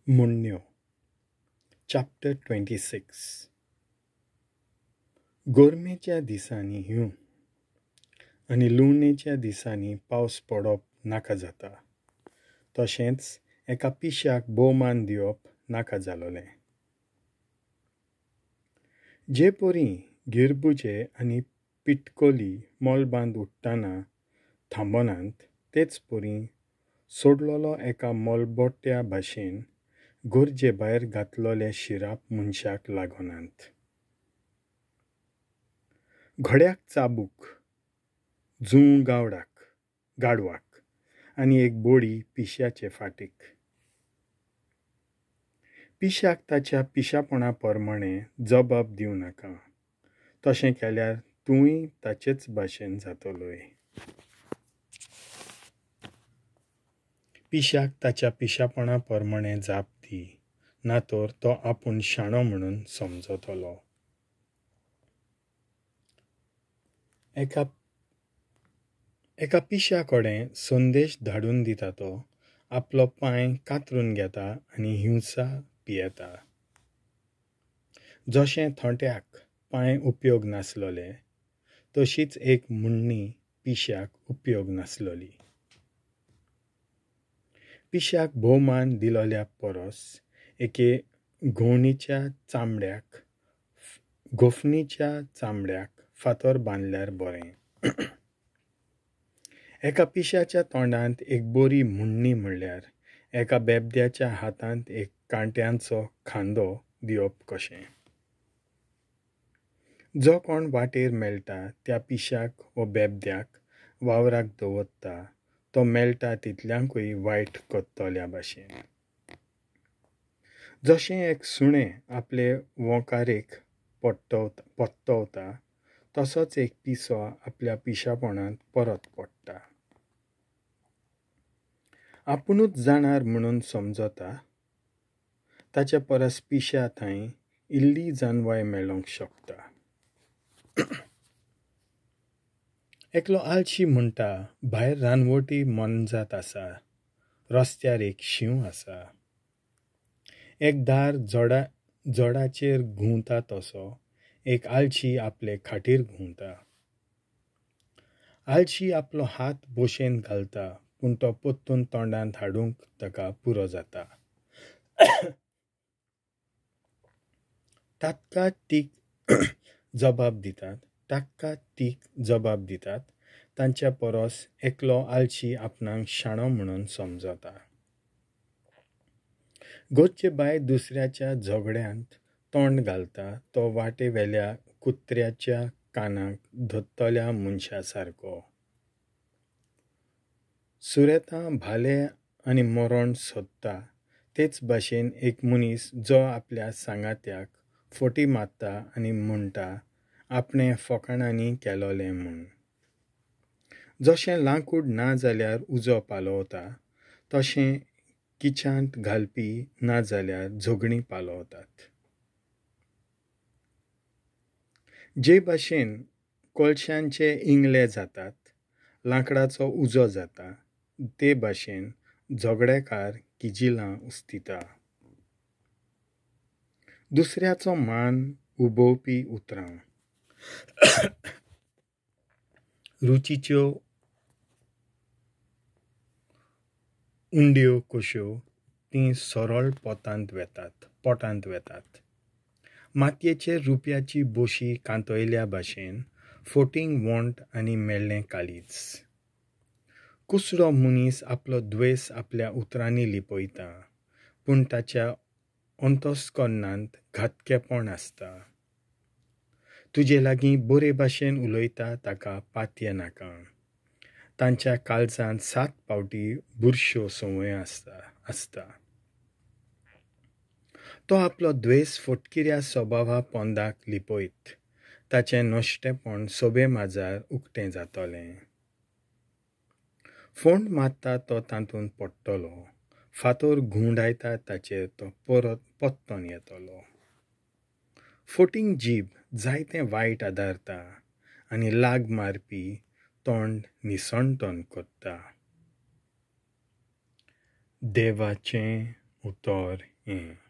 म्हणण्यो chapter 26. गोरमेच्या दिसांनी ह्यूं आनी लुवणेच्या दिसांनी पावस पडप नाका जाता, तशेंच एका पिश्याक भोवमान दिवप नाका जालोलें. जे परी गिरबुजे आनी पिटकोली मलबांत उडटना थांबनात, तेच परी सोडलोलो एका मलबोट्या भाशेन गरजे भायर घातलोले शिराप मनशाक लागनात. घोड्याक चाबूक, जूं गाडवाक आनी एक बोडी पिश्याचे फाटीक. पिश्याक ताच्या पिशापणा प्रमाणे जबाब दिवं नाका, तशें केल्यार तूंय ताचेच भाशेन जातलोय. पिश्याक ताच्या पिशापणा प्रमाणे जाप दी, ना तर तो आपूण शाणो म्हणून समजतलो. एका पिश्या कडेन संदेश धाडून दिता तो आपलो पांय कातरून घेता आनी हिंसा पियेता. जशें थोंट्याक पांय उपयोग नासलोले, तशीच एक म्हणणी पिश्याक उपयोग नासलोली. पिश्याक भोवमान दिलोल्या परस एके गोफणीच्या चामड्याक फातर बांदल्यार बरें. एका पिश्याच्या तोंडांत एक बरी म्हणणी म्हणल्यार एका बेबद्याच्या हातांत एक कांट्यांचो खांदो दिवप कशें. जो कोण वाटेर मेळटा त्या पिश्याक वो बेबद्याक वावराक दवरता, तो मेळटा तितल्यांकूय वायट करतल्या भाशेन. जशें एक सुणें आपले वोंकारेक पत्तवता, तसोच एक पिसो आपल्या पिशापणांत परत पडटा. आपुणूच जाणार म्हणून समजता, ताच्या परस पिश्या थंय इल्ली जानवाय मेळोंक शकता. एकलो आलशी म्हणटा, भायर रानवटी मोनजात आसा, रस्त्यार एक शींव आसा. एक दार जोडाचेर घुंवता तसो एक आलशी आपले खाटीर घुंवता. आलशी आपलो हात बोशेंत घालता, पूण तो परतून तोंडांत हाडूंक ताका पुरो जाता. तात्काळ तीक जबाब दितात, तांच्या परस एकलो आलशी आपणाक शाणो म्हणून समजता. गरजे भायर दुसऱ्याच्या झगड्यांत तोंड घालता तो वाटे वेल्या कुत्र्याच्या कानाक धरतल्या मनशा सारको. सुरेतां भाले आनी मरण सोदता, तेच भाशेन एक मनीस जो आपल्या सांगात्याक फोटी मारता आनी म्हणटा आपणें फकाणांनी केलोलें म्हूण. जशें लांकूड ना जाल्यार उजो पालोवता, तशें किच्यांत घालपी ना जाल्यार झगडीं पालोवतात. जे भाशेन कोळशांचे इंगले जातात, लांकडाचो उजो जाता, ते भाशेन झगडेकार किजिलां उस्तिता. दुसऱ्याचो मान उबोवपी उतरां. रुचीच्यो उंड्यो कश्यो तीं सरळ पोटांत वेतात. मातयेचेर रुप्याची बोशी कांतयल्या भाशेन फोटींग वोंट आनी मेल्लें काळीज. कुसडो मनीस आपलो द्वेस आपल्या उतरांनी लिपयता, पूण ताच्या अंतस्करणांत घातकेपण आसता. तुजे लागीं बरे भाशेन उलयता ताका पातये नाका. तांच्या काळजांत 7 फावटी बुरश्यो संवयो आसता. तो आपलो द्वेस फटकिऱ्या स्वभावा पोंदाक लिपयत, ताचें नश्टेपण सोबे माजार उक्तें जातलें. फोंड मारता तो तातूंत पडटलो, फातर घुंवडायता ताचेर तो परत पत्तोन येतलो. फोटींग जीब जायतें वायट आदारता आनी लाग मारपी तोंड निसणटन करता. देवाचें उतर हें.